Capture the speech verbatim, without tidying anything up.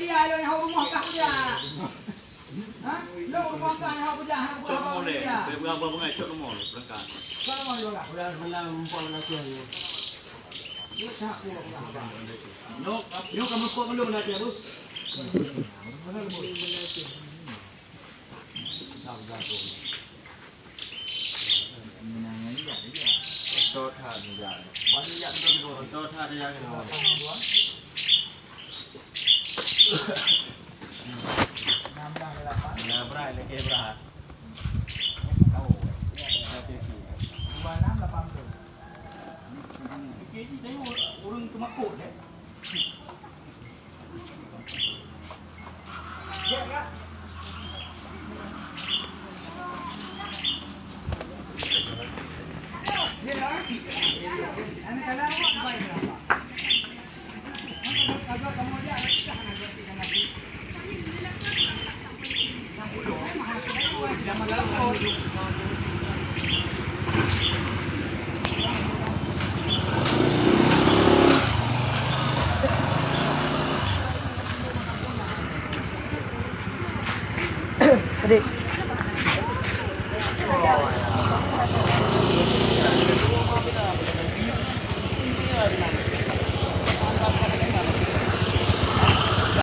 Iya, ayo nyawa rumah kah dia. Ha? Lo rumah kah nyawa bujang, ha, Cok buah rumah bawang leh. Dia. Dia berapa bungai, cok rumah leh, berangkat. Cok rumah juga. Udah, udah, umpah nak kira ni. Dia tak apa, apa, apa. Nyok, nyok kamu kok belum nak dia, Bos? Mana, Bos? Ureueng teumakot, eh? Adik.